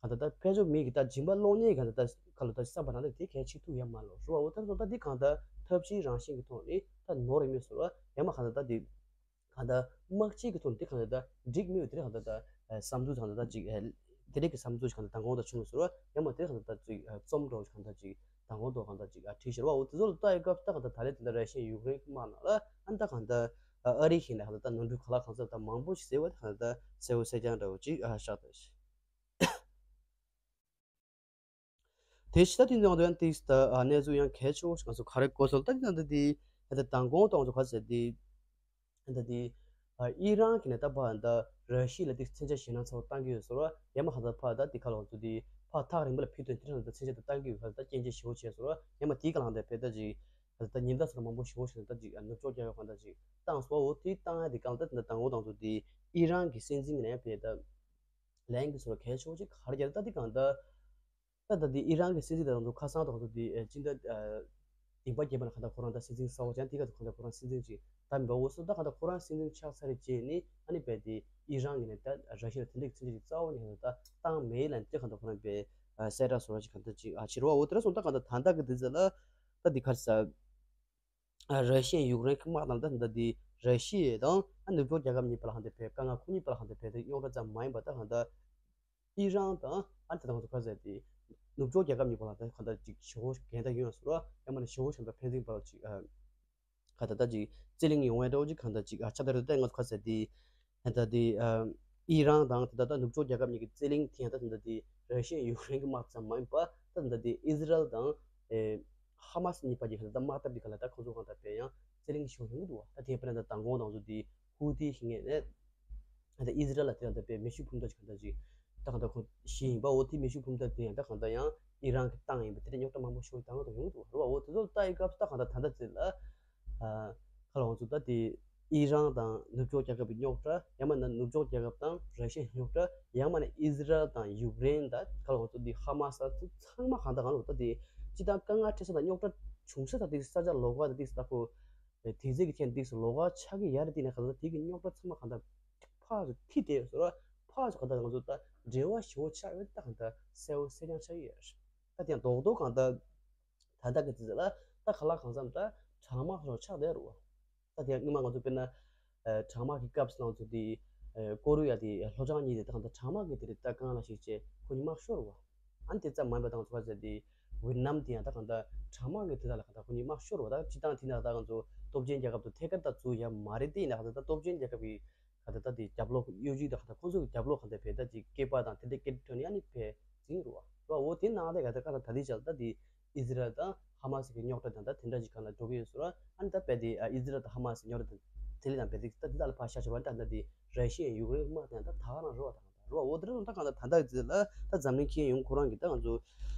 ག་ད་ད་ཕལ་ཆེར་མི་གི་ད་སྦྱིན་པ་སློང་ཉེས་ག་ད་ད་ཁ་ལོ་ད་བསམ་པ་ན་ད་དེ་གལ་ཆེ་ཐུག་ཡ་མ་ལོ་རུ་བ་འོ་ད་ད་ད་དེ་གང་ད་ཐབས་ཤེས་རང་བཞིན་གི་ཐོག་ནས་ད་ནོར་ཡ་མེད་ཟེར་བ་ཡང་མ་ག་ད་ད་དེ་གང་ད་དམག་ཆས་ཀྱི་ཐོག་ནས་དེ་གང་ད་ད་འགྲིག་མེད་དེ་གང་ད་ད་བསམ་ཚུལ་གང་ད་ད་ཅིག་དེ་རིགས་ཀྱི་བསམ་ཚུལ་ཞིག་གང་ད་མདང་དགོང་དག་བྱུང་ཟེར་བ་ཡང་མ་དེ་གང་ད་ད་ཅིག་རྩོམ་འདྲ་བོ་ཞིག་གང་ད་ཅིག་མདང་དགོང་དག་གང་ད་ཅིག་བྲིས་ཤར་བ་འོ་དེ་ཚོ་ལ་ལྟ་ཡི་སྐབས་ད་གང་ད་ད་ལེ་དེ་ད་ར་ཤི་ཡ་ཡུཀ་རེན་གྱི་དམག་ནང་ལ་ཨ་ད་གང་ད་ཨ་རི་ཤིང་ལ་གང་ད་ད་ནོར་འཁྲུལ་ག་ལ་གང་ཟག་ད་མང་པོ་ཞིག་ཟེར་བ་དེ་གང་ད་གསལ་བོ་གསལ་རྐྱང་འདྲ་བོ་ཅིག་ཨ་ཤག་ད་ཤི། དེ་ཕྱི་ད་དེ་ནང་དུ་ཡང་ཏིག་ད་གནས་ཚུལ་ཡང་གལ་ཆེ་བོ་ཞིག་ང་ཚོ་ག་རེ་གོ་སོང་ད་དེ་ནང་དུ་དེ་ད་མདང་དགོང་དག་ང་ཚོ་ག་ཟེར་དེ་ད་དེ་ཨི་རན་གྱི་ནས་ད་ཕ་ད་ར་ཤི་ཡ་ལ་དེ་མཚོན་ཆ་ཞེད་སྣང་ཚ་བོ་བཏང་གི་ཡོད་ཟེར་བ་ཡ་མ་ཧ་ད་ཕ་ད་དེ་ཁ་ལོ་ང་ཚོ་དེ་ཕ་ཐག་རིང་པོ་ལ་ཕེབས་དོན་དེ་རང་ད་མཚོན་ཆ་ད་བཏང་གི་ཡོད་ཁ་ད་སྐྱེན་ཆ་ཞེ་བོ་བྱས་ཟེར་བ་ཡ་མ་དེའི་ག་ལང་ད་ཕེབས་ད་ཅིག་ད་ཉིན་ད་ཚོ་མང་པོ་ཞེ་བོ་ཞིག་ད་ཅིག་ནུབ་ཕྱོགས་རྒྱལ་ཁབ་གང་ད་ཅིག་བཏང་སོ་འོ་དེ་བཏང་ཡ་དེ་གང་ད་དེ་ད་མདང་དགོང་དག་ང་ཚོ་དེ་ཨི་རན་གྱི་སྲིད་འཛིན་གྱི་ནས་ཕེབས་ད། ལན་གྱི་སོར་གལ་ཆེ་བོ་ཅིག་ག་རེ་རྒྱག་ད་དེ་གང་ལྟར། ད་ད་དེ་ཨི་རན་གྱི་སྲིད་འཛིན་དང་ཚོ་ཁ་སང་དང་ཚོ་དེ་ཨེ་སྤྱི་ཟླ་ཨ་བདུན་པ་བརྒྱད་པ་ལ་གང་ལྟར་ཁོ་རང་ད་སྲིད་འཛིན་གསར་བ་ཅན་དེ་ག་ཚོ་གང་ལྟར་ཁོ་རང་སྲིད་འཛིན་ཅིག་ད་མི་འབའ་འོ་སོ་ད་གང་ལྟར་ཁོ་རང་སྲིད་འཛིན་ཆགས་ཚར་རེ་རྗེས་ནི་ཨ་ནི་བས་དེ་ཨི་རན་གྱི་ནས་ད་ར་ཤི་ཡ་ལ་དེ་འདྲའི་ཚིག་འཇིག་རྩ་བོ་ནས་ད་བཏང་མེད་ལན་དེ་གང་ལྟར་ཁོ་རང་བས་གསལ་བསྒྲགས་སོ་ར་ཅིག་གང་ལྟར་ཅིག་ཨ་ཕྱིར་བ་འོ་དེ་ར་སོང་ད་གང་ལྟར་ད་ལྟ་གི་དུས་ཚོད་ལ་ད་དེ་གར་ས། ཨ་ར་ཤི་ཡ་ཡུཀ་རེན་གྱི་དམག་དང་ད་ད་དེ་ར་ཤི་ཡ་དང་ཨ་ནུབ་ཕྱོགས་རྒྱལ་ཁབ་གཉིས་བར་ལ་ཧ་འདི་བས་དཀའ་ངལ་ཁོ་གཉིས་བར་ལ་ཧ་འདི་བས་དེ་རྙོག་དྲ་ཙམ་མ་ཡིན་པ་ད་གང་ལྟར་ཨི་རན་དང་ཨ་ནི་ད་ང་ཚོ་ག་ཟེར་དེ་ནུབ་ཕྱོགས་རྒྱལ་ཁབ་གཉིས་བར་ལ་ད་གང་ལྟར་ཅིག་ཞེ་བོ་འགལ་ཟླ་ཡོད་ཟེར་བ་ཡང་མ་ནི་ཞེ་བོ་ཞིག་ད་ཕན་ཚུན་བར་ལ་ཅིག་ཨ་ག་ད་ད་ཅིག་རྩེད་གླེང་ཡོང་བའི་འདྲ་བོ་ཅིག་གང་ལྟར་ཅིག་ཨ་ཆ་ད་རེད་ད་ང་ཚོ་ག་ཟེར་དེ། ད་ལྟ་དེ་ཨ་ཨི་རན་དང་ད་ལྟ་ནུབ་ཕྱོགས་རྒྱལ་ཁབ་གཉིས་ཀྱི་རྩེད་གླེང་དེ་ཡང་ད་ལྟ་དེ་ར་ཤི་ཡ་ཡུཀ་རེན་གྱི་དམག་ཙམ་མ་ཡིན་པ་ད་ལྟ་དེ་ཨི་ཟི་རལ་དང་ཨེ་ཧ་མ་སི་གཉིས་བར་གྱི་ད་ལྟ་དམག་འཐབ་དེ་ག་ལ་ད་ཁོང་ཚོ་གང་ལྟར་བས་ཡང་རྩེད་གླེང་ཞིག་ཡོང་གི་འདུག་བ། ད་དེ་དཔེར་ན་ད་མདང་དགོང་དང་ཚོ་དེ་ཧུ་ཐི་ཞིག་ངེས་ནས་ད་ལྟ་ཨི་ཟི་རལ་ལ་དེ་གང་ལྟར་བས་མེ་ཤུགས་འཕུར་མདའ་ཞིག་གང་ལྟར་ཅིག་ད་གང་ལྟར་ཁོ་ཞིག་ཡིན་པ་འོ་དེ་མེ་ཤུགས་འཕུར་མདའ་དེ་ཡང་ད་གང་ལྟར་ཡང་ཨི་རན་གྱི་བཏང་ཡིན་པ་དེ་འདྲ་རྙོག་དྲ་མང་པོ་ཞིག་ད་གང་ལྟར་ཡོང་གི་འདུག་བ། རེད་བ། འོ་དེ་ཚོ་ལྟ་ཡི་སྐབས་སུ་ད་གང་ལྟར་ད་ལྟ་ཚེ་ལ། ཨ་ཁ་ལ་ང་ཚོ་ད་དེ་ཨི་རན་དང་ནུབ་ཕྱོགས་རྒྱལ་ཁབ་ཀྱི་རྙོག་དྲ་ཡང་མིན་ན་ནུབ་ཕྱོགས་རྒྱལ་ཁབ་དང་ར་ཤི་ཡའི་རྙོག་དྲ་ཡང་མིན་ན་ཨི་ཟི་རལ་དང་ཡུཀ་རེན་ད་ཁ་ལ་ང་ཚོ་དེ་ཧ་མ་སི་ཚོ་ཚང་མ་གང་ལྟར་གང་ལ་ད་དེ་སྤྱི་བཏང་དཀའ་ངལ་འཕྲད་ས་དང་རྙོག་དྲ་བྱུང་ས་ད་དེ་ས་ཆ་ལོགས་ཀ་ད་དེ་ས་ཁོ་དེ་ཚེ་གི་ཆེན་དེ་ས་ལོགས་ཀ་ཆགས་ཀྱི་ཡ་རེད། དེ་ནས་གང་ལྟར་དེ་གི་རྙོག་དྲ་ཚང་མ་གང་ལྟར་ཕར་ཚུར་མཐིལ་དེ་ཟེར་བ་ཕར་ཚུར་གང་ལྟར་ང་ཚོ་ད་འབྲེལ་བ་ཞེ་བོ་ཆགས་ཡོད། ད་གང་ལྟར་གསལ་བོ་གསལ་རྐྱང་ཆགས་ཀྱི་ཡོད་རེད། ད་དེ་ཡང་རྡོག་རྡོག་གང་ལྟར། ད་ལྟ་གི་དུས་ཚོད་ལ་ད་ག་ལ་གང་འཚམ་ད་གྲང་དམག་ལ་ཆགས་བསྡད་རུ། ད་དེ་སྔོན་མ་ང་ཚོ་དཔེར་ན་ཨ་གྲང་དམག་གི་སྐབས་སུ་ང་ཚོ་དེ་ཨ་ཀོ་རི་ཡ་དེ་ལྷོ་བྱང་གཉིས་དེ་ད་གང་ད་གྲང་དམག་གི་དེ་རེད། ད་དཀའ་ངལ་ཞིག་བྱས་ཁོ་གཉིས་དམག་ཤོར་རུ། ཨ་ནི་དེ་ཙམ་མ་ཡིན་པ་ད་ང་ཚོ་ག་ཚོད་དེ་ཝེ་ཏི་ནམ་དེ་ཡང་ད་གང་ད་གྲང་དམག་གི་དེ་དག་ལ་གང་ད་ཁོ་གཉིས་དམག་ཤོར་རུ། ད་སྤྱི་བཏང་དེ་ན་ད་ང་ཚོ་སྟོབས་ཆེན་རྒྱལ་ཁབ་ཏུ་ཐད་ཀར་ད་ཚུར་ཡ་མ་རེད། དེ་ཡིན་ན་གང་ད་ད་སྟོབས་ཆེན་རྒྱལ་ཁབ་ཀྱི་ག་ད་ལྟ་དེ་རྒྱབ་ལོགས་གཡོ་ཇུས་དང་ག་ད་ཁོང་ཚོ་གི་རྒྱབ་ལོགས་ག་ད་བས་ད་ཅིག་སྐེད་པ་དང་དེ་འདྲའི་སྐད་ཐོན་ཡ་ནི་བས་འཛིང་རུ་བ་རུ་བ། འོ་དེ་ནང་ལས་ག་ད་ག་ད་ད་དེ་བྱ་ད་དེ་ཨི་ཟི་རལ་དང་ཧ་མ་སི་གི་རྙོག་དྲ་དང་ད་དེ་འདྲ་ཅིག་ག་ལ་འགྲོ་གི་ཡོད་ཟེར་བ། ཨ་ནི་ད་བས་དེ་ཨི་ཟི་རལ་དང་ཧ་མ་སི་རྙོག་དྲ་དང་དེ་ལས་དང་བས་དེ་ད་དེ་དག་ལ་ཕར་བཞག་ཆོག་བ། ད་ད་དེ་ར་ཤི་ཡའི་ཡུཀ་རེན་དམག་དང་ད་ད་ག་རང་རུ་བ་དང་རུ་བ། འོ་དེ་རུ་ད་ག་ད་ད་ད་ཨི་ཟི་རལ་ད་འཛམ་གླིང་ཁྱེད་ཡོང་ཁོ་རང་གི་ད་ང་ཚོ་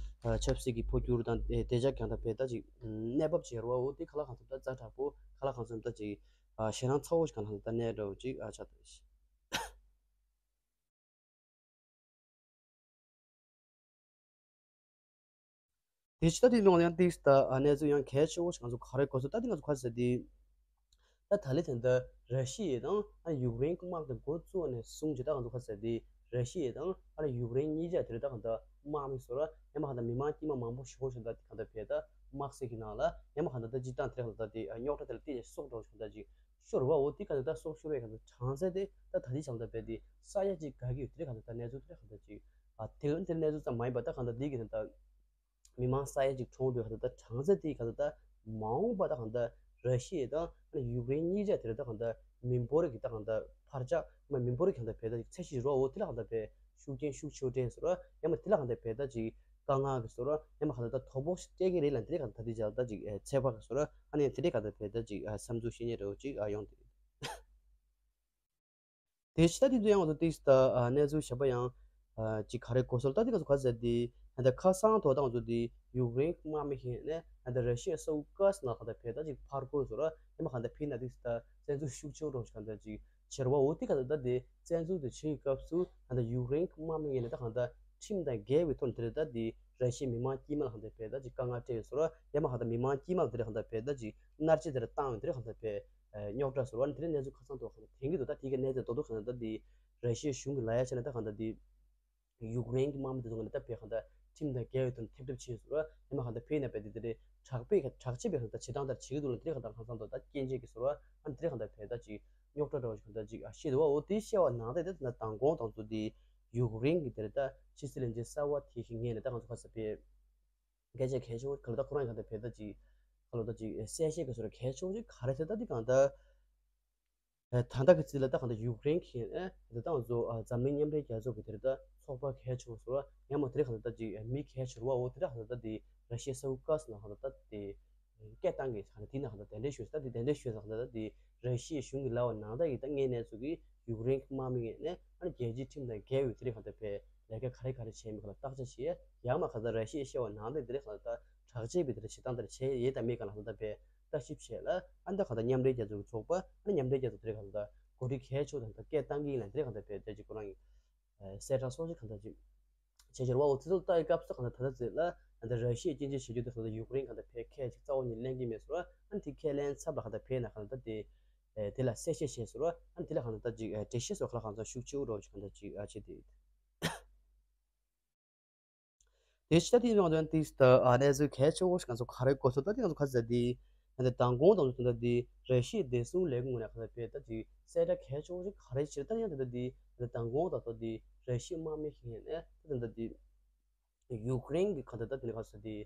ཆབ་སྲིད་ཀྱི་འཕོ་འགྱུར་དང་བདེ་འཇགས་ཀྱང་ད་བས་ད་ཅིག་གནས་བབ་ཅིག་རུ་བ། འོ་དེ་ག་ལ་གང་ཚོད་ད་ཛ་དྲག་པོ་ག་ལ་གང་ཚོད་ད་ཅིག་ཨ་ཞེད་སྣང་ཚ་བོ་ཞིག་གང་ལ་ད་གནས་འདྲ་བོ་ཅིག་ཨ་ཆགས་འདུག་ཞེས། དེ་ཕྱི་ད་དེ་ནང་ཡང་ཏིག་ད་ཨ་གནས་ཚུལ་ཡང་གལ་ཆེ་བོ་ཞིག་ང་ཚོ་ག་རེ་གོ་སོང་། ད་དེ་ང་ཚོ་ག་ཟེར་དེ། ད་ད་ལེ་དེ་འདི་ར་ཤི་ཡ་དང་ཨ་ཡུཀ་རེན་གྱི་དམག་དེ་འགོ་བཙུགས་ནས་བཟུང་ཅིག་ད་ང་ཚོ་ག་ཟེར་དེ་ར་ཤི་ཡ་དང་ཨ་ཡུཀ་རེན་གཉིས་ཆ་དེ་རེད། ད་གང་ལྟར་དམག་མི་ཚོ་ར་ཡང་མ་གང་ལྟར་མི་མང་དཀྱུས་མ་མང་པོ་ཞིག་ཤོར་ཞིང་ད་དེ་གང་ལྟར་བས་ད་དམག་སེལ་གྱི་ནང་ལ་ཡང་མ་གང་ལྟར་ད་སྤྱི་བཏང་དེ་རེད། གང་ལྟར་དེ་རྙོག་དྲ་དེ་ལ་བལྟས་ནས་སྲོག་འགྲོ་ཞིང་ད་ཅིག་ཤོར་བ། འོ་དེ་ག་ད་སྲོག་ཤོར་བའི་ག་ད་གྲངས་ཚད་དེ་ད་ད་ལྟའི་ཆ་ལ་ད་བས་དེ་ས་ཡ་གཅིག་བརྒལ་གྱི་ཡོད། དེ་རེད། ག་ད་ད་གནས་ཚུལ་དེ་རེད། ག་ད་ཅིག་ཨ་དེ་ག་དེ་གནས་ཚུལ་ཙམ་མ་ཡིན་པ་ད་ག་ད་དེ་གི་ད་ད་མི་མང་ས་ཡ་གཅིག་གྲོངས་འདུག། ག་ད་ད་གྲངས་ཚད་དེ་ག་ད་ད་མ་འོངས་པ་ད་ག་ད་ར་ཤི་ཡ་དང་ཡུཀ་རེན་གཉིས་ཆ་དེ་རེད། ད་ག་ད་མི་འབོར་གྱི་ད་ག་ད་འཕར་ཆག་མ་མི་འབོར་གྱི་ག་ད་བས་ད་ཅིག་ཚད་གཞི་རོ། འོ་དེ་ལ་ག་ད་བས་ཤུགས་རྐྱེན་ཤུགས་ཆེ་བོ་སྤྲད་ཟེར་བ། ཡང་མ་དེ་ལ་ག་ད་བས་ད་ཅིག་དཀའ་ངལ་གྱི་ཟེར་བ། ཡང་མ་ག་ད་ད་དོ་ཕོག་ཞིག་སྤྲད་ཀྱི་རེད་ལ། དེ་རེད། ག་ད་ད་དེ་ཅག་ད་ཅིག་ཚད་པ་གི་ཟེར་བ། ཨ་ནི་དེ་རེད། ག་ད་བས་ད་ཅིག་བསམ་ཚུལ་བཤད་མཁན་འདྲ་བོ་ཅིག་ཡོང་དེ་རེད། དེ་ཕྱི་ད་དེ་ཚོ་ཡང་ང་ཚོ་ཏིག་ད་གནས་ཚུལ་ཞིབ་པ་ཡང་ཅིག་ག་རེ་གོ་སོང་། ད་དེ་ག་ཚོ་ག་ཟེར་དེ་ད་ཁ་སང་ཐོག་ད་ང་ཚོ་དེ་ཡུཀ་རེན་དམག་མི་ཞིག་ནས་ད་ར་ཤི་ཡ་ས་འོག་ཀ་སི་ནང་ག་ད་བས་ད་ཅིག་ཕར་རྒོལ་ཟེར་བ། ཡང་མ་ག་ད་ཕི་ན་ཏིག་ད་བཙན་འཛུལ་ཤུགས་ཆེ་བོ་རོ་ཞིག་ག་ད་ཅིག་བྱེད་རུ་བ། འོ་དེ་ག་ད་ད་དེ་བཙན་འཛུལ་དེ་བྱེད་ཀྱི་སྐབས་སུ་ད་ཡུཀ་རེན་དམག་མི་ཡིན་ན་ད་ག་ད་ཁྲིམས་དང་འགལ་བའི་ཐོག་ནས་དེ་རེད། ད་དེ་ར་ཤི་ཡའི་མི་མང་དཀྱུས་མ་ལ་ག་ད་བས་ད་ཅིག་དཀའ་ངལ་སྤྲད་ཡོད་ཟེར་བ། ཡང་མ་ག་ད་མི་མང་དཀྱུས་མ་ལ་དེ་རེད། ག་ད་བས་ད་ཅིག་མནར་གཅོད་དེ་རེད་བཏང་ཡོད། དེ་རེད། ག་ད་བས་ རྙོག་དྲ་བཟོ་བ་ནི་དེ་རིང་གནས་ཚུལ་ཁ་སང་དུ་གང་ལྟར་དེང་གི་འདུག་ད་དེ་གའི་གནས་ཚུལ་རྡོག་རྡོག་གང་ལྟར་ད་དེ་ར་ཤི་ཡའི་གཞུང་གི་ལ་ཡ་བྱས་ན་ད་གང་ལྟར་དེ་ཡུཀ་རེན་གྱི་དམག་མི་དེ་ཚོ་གང་ལྟར་ད་བས་གང་ལྟར་ཁྲིམས་དང་འགལ་བའི་ཐོག་ནས་ཐེབས་གྲབས་བྱས་བཟོ་བ་ཡང་མ་གང་ལྟར་བས་ན་བས་དེ་དེ་རེད་དྲག་པས་དྲག་ཆས་པས་གང་ལྟར་བྱེད་སྟངས་ལྟར་བྱེད་ཀྱི་འདུག་ལ་དེ་རེད་གང་ལྟར་ཁ་སང་དུ་ད་སྐྱེན་ཆས་ཀྱི་བཟོ་བ་ཨ་ནི་དེ་རེད་གང་ལྟར་བས་ད་ཅིག་རྙོག་དྲ་འདྲ་བོ་ཞིག་གང་ལྟར་ཅིག་ཤེས་འདུག་བ། འོ་དེ་བཤད་པ་ནང་ལྟར་དེ་ད་མདང་དགོང་དང་ཚོ་དེ་ཡུཀ་རེན་གྱི་དེ་རེད་ད་ཕྱི་སྲིད་བློན་ཆེན་གསར་བ་དེ་ཞིག་ངེས་ནས་ད་ང་ཚོ་ཁ་ས་པའི་སྐད་ཆ་གལ་ཆེ་བོ་ག་ལ་ད་ཁོ་རང་གང་ལྟར་བས་ད་ཅིག་ག་ལ་ད་ཅིག་གསལ་བཤད་ཀྱི་བཟོ་འདྲ་གལ་ཆེ་བོ་ཅིག་ག་རེ་ཟེར་ད་དེ་གང་ལྟར། ད་ལྟ་གི་རྩིས་ལ་ད་གང་ལྟར་ཡུཀ་རེན་གྱི་ད་ང་ཚོ་འཛམ་གླིང་མཉམ་འབྲེལ་རྒྱལ་ཚོགས་ཀྱི་དེ་རེད་ད་ཚོགས་པ་གལ་ཆེ་བོ་བཟོ་འདྲ་ཡང་མ་དེ་རེད་གང་ལྟར་ད་ཅིག་མི་གལ་ཆེ་བོ་འོ་དེ་རེད་གང་ལྟར་ད་དེ་ར་ཤི་ཡའི་གསར་འགོད་བཀའ་ཟེར་ན་གང་ལྟར་ད་དེ། སྐད་བཏང་གི་ཧ་ལ་དེ་ན་ཧ་ལ་དེ་འདྲའི་ཞུས་ད་དེ་དེ་འདྲའི་ཞུས་ད་ཧ་ལ་དེ་ར་ཤི་ཡའི་གཞུང་གི་ལབ་པ་ནང་ལྟར་གྱི་ད་ངའི་གནས་ཚུལ་གྱི་ཡུཀ་རེན་གྱི་དམག་མི་ངས་ནས་ཨ་ནི་རྒྱལ་སྤྱིའི་ཁྲིམས་དང་འགལ་བའི་དེ་རིགས་ཧ་ལ་བས་ལས་ཀ་ག་རེ་ག་རེ་བྱས་མེད་ག་ལ་བརྟག་དཔྱད་བྱས་ཡང་མ་ག་ད་ར་ཤི་ཡས་བཤད་པ་ནང་ལྟར་དེ་རིགས་ཧ་ལ་ད་དྲག་ཆས་པའི་དེ་རིགས་བྱེད་སྟངས་དེ་རིགས་བྱས་ཡས་དང་མེད་ག་ལ་ཧ་ལ་ད་བས་ལྟ་ཞིབ་བྱས་ལ་ཨ་ནི་ད་ག་ད་མཉམ་འབྲེལ་རྒྱལ་ཚོགས་ཀྱི་ཚོགས་པ་ཨ་ནི་མཉམ་འབྲེལ་རྒྱལ་ཚོགས་དེ་རིགས་ཧ་ལ་ད་གོ་སྒྲིག་གལ་ཆེ་བོ་དང་ད་སྐད་བཏང་གི་ཡིན་ལ་དེ་རིགས་ཧ་ལ་ད་བས་དེ་ཅིག་ཁོ་རང་ཡིན། གསལ་བསྒྲགས་སོགས་ཀྱི་གང་ལྟར་ཅིག་བྱེད་ཕྱིར་བ་འོ་དེ་ཚོ་ལྟ་ཡི་སྐབས་སུ་གང་ལྟར་ད་ལྟ་ཚེ་ལ་ད་ལྟ་ར་ཤི་ཡའི་སྐྱོན་བརྗོད་བྱེད་རྒྱུ་དེ་གང་ལྟར་ཡུཀ་རེན་གང་ལྟར་བས་ཁས་ཅིག་རྩ་བ་ཉིད་ལེན་གྱི་མེད་ཟེར་བ་ཨ་ནི་དེ་ཁས་ལེན་ཚབ་ལ་གང་ལྟར་བས་ན་གང་ལྟར་དེ་དེ་ལ་གསལ་བཤད་བྱས་ཟེར་བ་ཨ་ནི་དེ་ལ་གང་ལྟར་ད་ཅིག་འགྲེལ་བཤད་སོགས་ལ་གང་ལྟར་ཤུགས་ཆེ་བོ་འགྲོ་ཅིག་གང་ལྟར་ཅིག་ཨ་བྱེད་དེ། དེ་ཕྱི་ད་དེའི་ནང་དོན་ཏིས་ད་ཨ་གནས་ཚུལ་གལ་ཆེ་བོ་ཞིག་ང་ཚོ་ག་རེ་གོ་ཚོད་ད་དེ་ང་ཚོ་ག་ཚོད་དེ་ང་ཚོ་དང་གོང་དང་ཚོ་ད་དེ་ར་ཤི་ཡའི་བདེ་སྲུང་ལས་ཁུངས་ནས་ག་ཚོད་པས་ད་དེ་གསལ་བསྒྲགས་གལ་ཆེ་བོ་ཞིག་ག་རེ་བྱེད་ད་ཡང་དེ་ད་དེ་དང་གོང་དང་ཚོ་དེ་ར་ཤི་ཡའི་དམག་མི་ཞིག་ཡིན་ནས་ད་དེ་ད་དེ་ཡུཀ་རེན་གྱི་ག་ཚོད་ད་དེ་ནས་ག་ཚོད་དེ།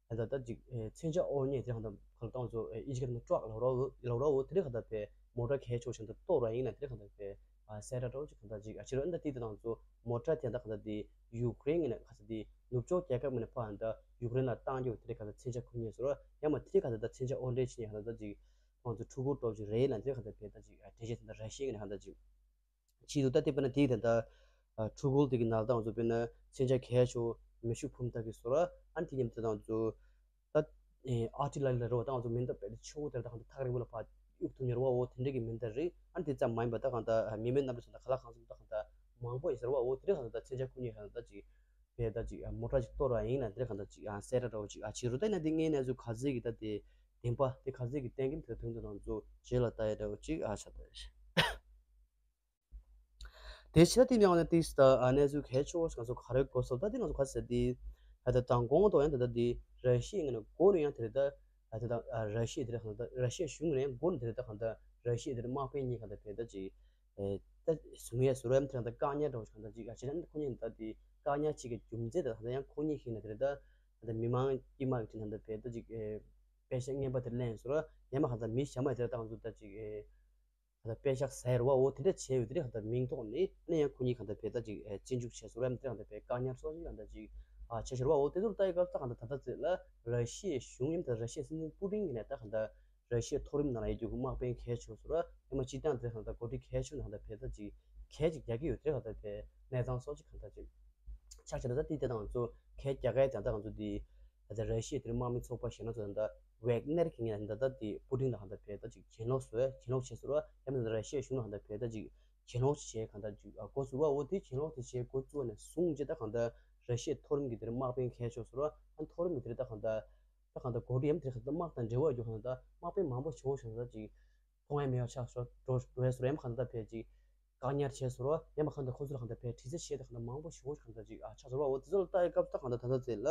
ད་ལྟ་ཅིག་མཚོན་ཆ་དབོར་མཁན་དེ་གང་ལྟར་གང་ལྟར་ཚོ་ཨིན་ཇི་སྐད་ནང་ཊྲག་ལབ་རོགས་ལབ་རོགས་འོ་དེ་རིགས་གང་ལྟར་པས་མོ་ཊ་གལ་ཆེ་བ་ཞིག་ད་གཏོར་བ་ཡིན་ན་དེ་རིགས་གང་ལྟར་པས་གསལ་བསྒྲགས་འདྲ་བོ་ཅིག་གང་ལྟར་ཅིག་ཕྱི་རོལ་ཨ་ད་དེ་དེ་དང་ཚོ་མོ་ཊ་དེ་ད་གང་ལྟར་དེ་ཡུཀ་རེན་ཡིན་ན་ག་ཚོད་དེ་ནུབ་ཕྱོགས་རྒྱལ་ཁབ་མིན་ན་ཕ་གང་ལྟར་ཡུཀ་རེན་ལ་བཏང་རྒྱུ་དེ་རིགས་གང་ལྟར་མཚོན་ཆ་ཁུར་མཁན་ཟེར་རོ་ཡང་མ་དེ་རིགས་གང་ལྟར་ད་མཚོན་ཆ་དབོར་འདྲེན་བྱེད་མཁན་གང་ལྟར་ཅིག་ཁོང་ཚོ་ཕྲུ་གུ་འདྲ་བོ་ཅིག་རེད་ལ་དེ་རིགས་གང་ལྟར་པས་ད་ཅིག་འགྲེལ་བཤད་དེ་ད་ར་ཤི་ཡ་ཡིན་ན་གང་ལྟར་ཅིག་ཕྱིས་སུ་ད་དེ་དཔེར་ན་དེའི་དེ་འདྲ་ཕྲུ་གུ་དེ་གི་ནང་དང་ཚོ་དཔེར་ན་མཚོན་ཆ་གལ་ཆེ་བོ་མེ་ཤུགས་འཕུར་མདའ་གི་བཟོ་ར་ཨ་ནི་དེ་མཉམ་དུ་དང་ཚོ་ད་ཨར་ཊི་ལ་རི་ལ་རོ་དང་ཚོ་མེ་མདའ་དཔེ་ཆེ་བོ་དེ་ད་གང་ལྟར་ཐག་རིང་པོ་ལ་ཕར་གཡུག་ཐུབ་མྱོང་བ་འོ་དེ་འདྲ་གི་མེ་མདའ་རེད། ཨ་ནི་དེ་ཙམ་མ་ཡིན་པ་ད་གང་ལྟར་མི་མེད་གནམ་གྲུ་ཚོ་ད་ག་ལ་གང་ཚོ་ད་གང་ལྟར་མང་པོ་ཡིན་ཟེར་བ་འོ་དེ་འདྲ་གང་ལྟར་མཚོན་ཆ་ཁུར་མཁན་གང་ལྟར་ཅིག་དེ་ད་ཅིག་མོ་ཊ་ཅིག་གཏོར་བ་ཡིན་ན་དེ་གང་ལྟར་ཅིག་གསལ་བསྒྲགས་འདྲ་བོ་ཅིག་བྱེད་རུ་ད་ཡིན་ན་དེ་ངའི་གནས་ཚུལ་ག་ཚོད་ཀྱི་ད་དེ་བདེན་པ་དེ་ག་ཚོད་ཀྱི་གཏན་འཁེལ་དེ་དོན་དུ་དང་ཚོ་རྗེས་ལ་ལྟ་ཡ་འདྲ་བོ་ཅིག་ཨ་ཆ་ད། དེ་ཕྱི་ད་དེ་ནས་ང་ཚོ་ཏིས་ད་གནས་ཚུལ་གལ་ཆེ་བོ་ང་ཚོ་ག་རེ་གོ་སོང་ད་དེ་ང་ཚོ་ག་ཟེར་དེ་ད་ལྟ་དང་གོང་དུ་ཡང་ད་ལྟ་དེ་ར་ཤི་ཡ་ངོས་ནས་མགོ་ནས་ཡང་དེ་རེད་ད་ད་ལྟ་ར་ཤི་ཡ་དེ་རེད་གང་ལྟར་ར་ཤི་ཡ་གཞུང་ནས་མགོ་ནས་དེ་རེད་ད་གང་ལྟར་ར་ཤི་ཡ་དེ་རེད་དམག་དཔོན་གཉིས་གང་ལྟར་བས་ད་ཅིག་ད་བཟུང་ཡས་སུ་རམ་དེ་རང་ད་བཀག་ཉར་འདྲ་བོ་གང་ལྟར་ཅིག་ཨ་ཅེ་ན་ཁོ་གཉིས་ད་དེ་བཀག་ཉར་བྱེད་ཀྱི་རྒྱུ་མཚན་ད་གང་ལྟར་ཡང་ཁོ་གཉིས་ཤིག་ནས་དེ་རེད་ད་ད་མི་མང་དཀྱུས་མ་གི་དེ་རེད་ད་བས་ད་ཅིག་པེ་ཤག་རྔན་པ་དེ་ལེན་སུ་ར་ཡང་མ་གང་ལྟར་མི་གཞན་མ་དེ་རེད་ད་གང་ཚོ་ད་ཅིག་ད་ལྟ་པེ་ཤག་ཟེར་བ་འོ་དེ་འདྲ་བྱས་ཡོད་དེ་རེད་གང་ལྟར་མིང་ཐོག་ནས་ནས་ཡང་ཁོ་གཉིས་གང་ལྟར་བས་ད་ཅིག་རྗེས་འཇུག་བྱས་སོ་ར་དེ་གང་ལྟར་བས་བཀག་ཉར་སོགས་ཀྱི་གང་ལྟར་ཅིག་ཨ་བྱས་ཤོར་བ་འོ་དེ་ཚོར་ལྟ་ཡི་སྐབས་ད་གང་ལྟར་ད་ལྟ་ཚེ་ལ་ར་ཤི་ཡའི་གཞུང་ཡིན་ད་ར་ཤི་ཡའི་སྲིད་འཛིན་པུ་ཏིན་གྱི་ནས་ད་གང་ལྟར་ར་ཤི་ཡའི་མཐོ་རིམ་ནང་ལ་ཡོད་རྒྱུ་གི་དམག་དཔོན་གལ་ཆེ་སོ་ར་ཡང་མ་སྤྱི་བཏང་དེ་གང་ལྟར་གོ་སྒྲིག་གལ་ཆེ་ན་གང་ལྟར་བས་ད་ཅིག་གལ་ཅིག་རྒྱག་གི་ཡོད་དེ་གང་ལྟར་བས་གནས་སྟངས་སོགས་ཅིག་གང་ལྟར་ཅིག་ཆགས་ཆེ་ད་ལྟ་དེ་དེ་དང་ཚོ་གལ་རྒྱག་གའི་དང་ད་ང་ཚོ་དེ་ད་ལྟ་ར་ཤི་ཡའི་དེར་དམག་མི་ཚོགས་པ་གཞན་ལ་ཚོ་ད་ལྟ་ཝེག་ནེར་གྱི་ངོས་ནས་ད་ལྟ་དེ་པུ་ཏིན་ལ་གང་ལྟར་བས་ད་ཅིག་གྱེན་ལོག་བཟོས་གྱེན་ལོག་བྱས་ཟེར་བ་ཡང་མིན་ད་ར་ཤི་ཡའི་གཞུང་ལ་གང་ལྟར་བས་ད་ཅིག་གྱེན་ལོག་བྱས་གང་ལྟར་ཅིག་འགོ་བཙུགས་བ་འོ་དེ་གྱེན་ལོག་དེ་བྱས་འགོ་བཙུགས་ནས་བཟུང་རྗེས་ད་གང་ལྟར་ར་ཤི་ཡའི་མཐོ་རིམ་གྱི་དེར་དམག་དཔོན་གལ་ཆེ་ཟེར་བ་ཨ་མཐོ་རིམ་གྱི་དེར་ད་གང་ལྟར་ད་གང་ལྟར་འགོ་ཁྲིད་ཡང་དེར་གང་ལྟར་དམག་དང་འབྲེལ་བ་ཡོད་རྒྱུ་གང་ལྟར་དམག་དཔོན་མང་པོ་བྱུང་བ་གང་ལྟར་ཅིག་མཐོང་ཡ་མེད་པ་ཆགས་སོ་འགྲོ་འགྲོ་ཡ་ཟེར་བ་ཡང་མ་གང་ལྟར་བས་ཅིག་བཀག་ཉར་བྱས་ཟེར་བ་ཡང་མ་གང་ལྟར་ཁོ་ཚོ་ལ་གང་ལྟར་བས་དྲི་རྩད་བྱས་ད་གང་ལྟར་མང་པོ་བྱུང་བ་གང་ལྟར་ཅིག་ཨ་ཆགས་ཟེར་བ་འོ་དེ་ཚོ་ལ་ལྟ་ཡི་སྐབས་ད་གང་ལྟར་ད་ལྟ་ཚེ་ལ།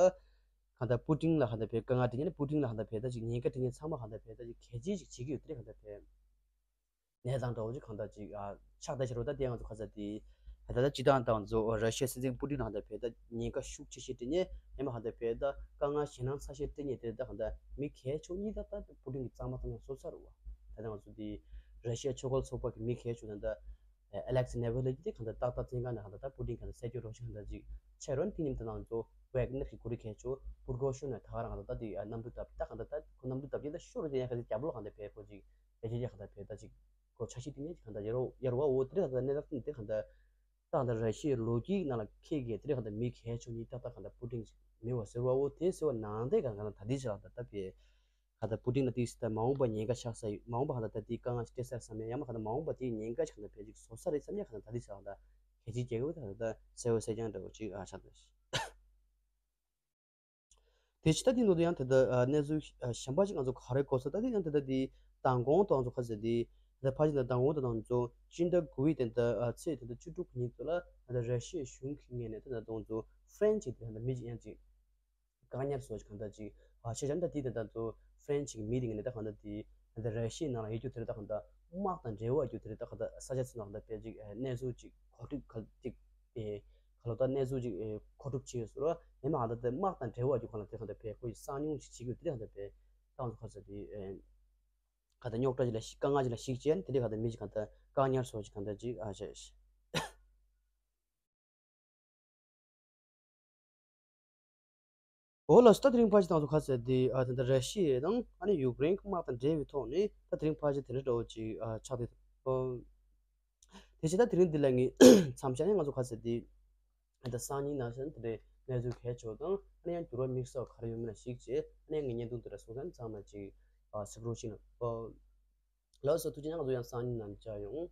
གང་ལྟར་པུ་ཏིན་ལ་གང་ལྟར་བས་དཀའ་ངལ་དེ་ཉིད་ནི་པུ་ཏིན་ལ་གང་ལྟར་བས་ད་ཅིག་ཉེན་ཁ་དེ་ཉིད་ཚང་མ་གང་ལྟར་བས་ད་ཅིག་གལ་ཆེ་ཞིག་བྱེད་ཀྱི་ཡོད་དེ་གང་ལྟར་བས་གནས་སྟངས་འདྲ་བོ་ཅིག་གང་ལྟར་ཅིག་ཨ་ཆགས་བསྡད་ཕྱིར་རོ་ད་དེ་ང་ཚོ་ཁ་ཚ་དེ་ད་ལྟ་སྤྱི་བཏང་དང་ཚོ་ར་ཤི་ཡའི་སྲིད་འཛིན་པུ་ཏིན་ལ་གང་ལྟར་བས་ད་ཉེན་ཁ་ཤུགས་ཆེ་ཞིག་དེ་ཉིད་ཡང་མ་གང་ལྟར་བས་ད་དཀའ་ངལ་ཞེད་སྣང་ཚ་ཤོས་དེ་ཉིད་དེ་ད་གང་ལྟར་མི་གལ་ཆེ་གཉིས་ད་ད་པུ་ཏིན་གྱི་གཙང་མ་གཙང་མ་བཟོ་ཚར་རོ་བ་ད་ལྟ་ང་ཚོ་དེ་ར་ཤི་ཡ་ཆོས་འཁོར་ཚོགས་པ་གི་མི་གལ་ཆེ་ད་ལྟ། ཨ་ལེག་སི་ནེ་ཝི་ལི་ཀྱིས་དེ་གང་ལྟར་ཏག་ཏག་བཙོན་ཁང་ནས་གང་ལྟར་ད་པུ་ཏིན་གང་ལྟར་གསོད་རྒྱུ་རོགས་ཞིག་གང་ལྟར་ཅིག་ཆད་རོ་དེ་ཉིན་དེ་ནང་ཚོ་ཝེག་ནེར་གྱི་འགོ་ཁྲིད་མཁན་ཚོ་པུར་གོ་ཤོ་ནས་ད་ག་རང་གང་ལྟར་ད་དེ་གནམ་གྲུ་བཏབ་ད་གང་ལྟར་ད་ཁོ་གནམ་གྲུ་བཏབ་ཀྱི་ད་ཤོར་རེ་དེ་ཡང་ག་ཚོད་རྒྱབ་ལོག་གང་ལྟར་བས་ཁོ་ཅིག་ཕལ་ཆེར་གང་ལྟར་བས་ད་ཅིག་ཁོ་འཆར་གཞི་དེ་ཉིད་ཅིག་གང་ལྟར་ཡར་རོ་ཡར་བ་འོ་དེ་གང་ལྟར་གནས་སྟངས་དེ་གང་ལྟར་ད་གང་ལྟར་ར་ཤི་ཡའི་ལོ་རྒྱུས་ནང་ལ་ཁེལ་གི་དེ་གང་ལྟར་མི་གལ་ཆེ་གཉིས་ཏག་ཏག་གང་ལྟར་པུ་ཏིན་མེད་བ་ཟེར་བ་འོ་དེ་ཟེར་བ་ནང་དེ་གང་ལྟར་ད་དེ་ཆ་ལ་ད་ལྟ་བས། ག་ད་པུ་ཏིན་ལ་དེའི་སྲིད་ད་མ་འོངས་པ་ཉེན་ཁ་ཆགས་ས་ཡོད། མ་འོངས་པ་ག་ད་ད་དེའི་དཀའ་ངལ་ཞིག་སྤྲད་ས་རེད་བསམ་ཡ་ཡང་མ་ག་ད་མ་འོངས་པ་དེའི་ཉེན་ཁ་ཞིག་ག་ད་ཕལ་ཆེར་བཟོ་ས་རེད་བསམ་ཡ་ག་ད་ད་དེ་ཆ་ད་གལ་ཆེའི་རྒྱལ་ཁབ་ད་ད་གསལ་བོ་གསལ་རྐྱང་འདྲ་བོ་ཅིག་ཨ་ཆགས་འདུག་དེ་ཕྱི་ད་དེ་ནོ་དེ་ཡང་དེ་ད་གནས་ཚུལ་གཞན་པ་ཞིག་ང་ཚོ་ག་རེ་གོ་ས་ད་དེ་ཡང་དེ་ད་དེ་ མདང་དགོང་དང་ཚོ་ཁ་ཟེར་དེ་ད་ཕ་ཅི་ད་མདང་དགོང་དང་ཚོ་སྤྱི་ཟླ་དགུ་པའི་དེ་ད་ཚེས་དེ་ད་བཅུ་དྲུག་ཉིན་ཚོ་ལ་ད་ར་ཤི་ཡའི་གཞུང་གི་ངོས་ནས་ད་ད་དང་ཚོ་ཧྥ་རན་ཅིག་དེ་ད་མི་ཅིག་ཡང་ཅིག་བཀག་ཉར་སོགས་ཀྱི་གང་ལྟར་ཅིག་ཨ་ཤེས་བྱ་ད་དེ་དེ་ད་ཚོ་ཧྥ་རན་ཅིག་མི་དེ་ངོས་ནས་ད་གང་ལྟར་དེ་ད་ར་ཤི་ཡའི་ནང་ལ་ཡོད་རྒྱུ་དེ་རེད། ད་གང་ལྟར་དམག་དང་འབྲེལ་བ་ཡོད་རྒྱུ་དེ་རེད། ད་གང་ལྟར་ས་ཆ་ཚོ་ནང་གང་ལྟར་དཔེ་ཅིག་གནས་ཚུལ་ཅིག་གོ་སྒྲིག་ག་ཅིག་ག་ལོ་ད་གནས་ཚུལ་ཅིག་མཁོ་སྒྲུབ་བྱས་ཡོད་ཟེར་བ་ཡིན་ན་གང་ལྟར་དེ་དམག་དང་འབྲེལ་བ་ཡོད་རྒྱུ་གང་ལྟར་དེ་གང་ལྟར་དཔེ་ཁོ་ཡི་གསང་མྱོང་ཅིག་བྱེད་དགོས་དེ་གང་ལྟར་དཔེ་ད་ཚོ་ག་ཚོད་དེ། ག་ད་རྙོག་དྲ་ཅིག་ལ་ཞིག་དཀའ་ངལ་ཅིག་ལ་ཞིག་བྱས་ནས་དེ་འདྲའི་ག་ད་མི་ཅིག་ག་ད་བཀག་ཉར་སོགས་ཅིག་ག་ད་ཅིག་ཨ་བྱས། འོ་ལགས་སོ། ད་དེ་རིང་ཕལ་ཆེར་ད་ཚོ་ག་ཚོད་དེ་ཨ་ད་ད་ར་ཤི་ཡ་དང་ཨ་ནི་ཡུཀ་རེན་གྱི་དམག་དང་འབྲེལ་བའི་ཐོག་ནས་ད་དེ་རིང་ཕལ་ཆེར་དེ་འདྲ་འདྲ་བོ་ཅིག་ཨ་ཆགས་བསྡད་འདུག་དེ་བཞིན་ད་དེ་རིང་འདི་ལ་ངས་མཚམས་བཞག་ནས་ང་ཚོ་ག་ཚོད་དེ། ད་སང་ཉིན་ནང་བཞིན་དེ་འདྲའི་གནས་ཚུལ་གལ་ཆེ་བ་དང་ཨ་ནི་ཡང་འགྱུར་བ་དམིགས་བསལ་ག་རེ་ཡོད་མེད་ལ་གཞིགས་བྱས་ཨ་ནི་ཡང་ངའི་བརྙན་ཐུང་འདི་ལ་གསུང་མཚམས་ཚང་མ་ཅིག་ཨ་གཟིགས་རོགས་བྱེད་གནང་། ལགས་སོ། ཐུགས་རྗེ་གནང་། ང་ཚོ་ཡང་སང་ཉིན་ནང་མཇལ་ཡོང་།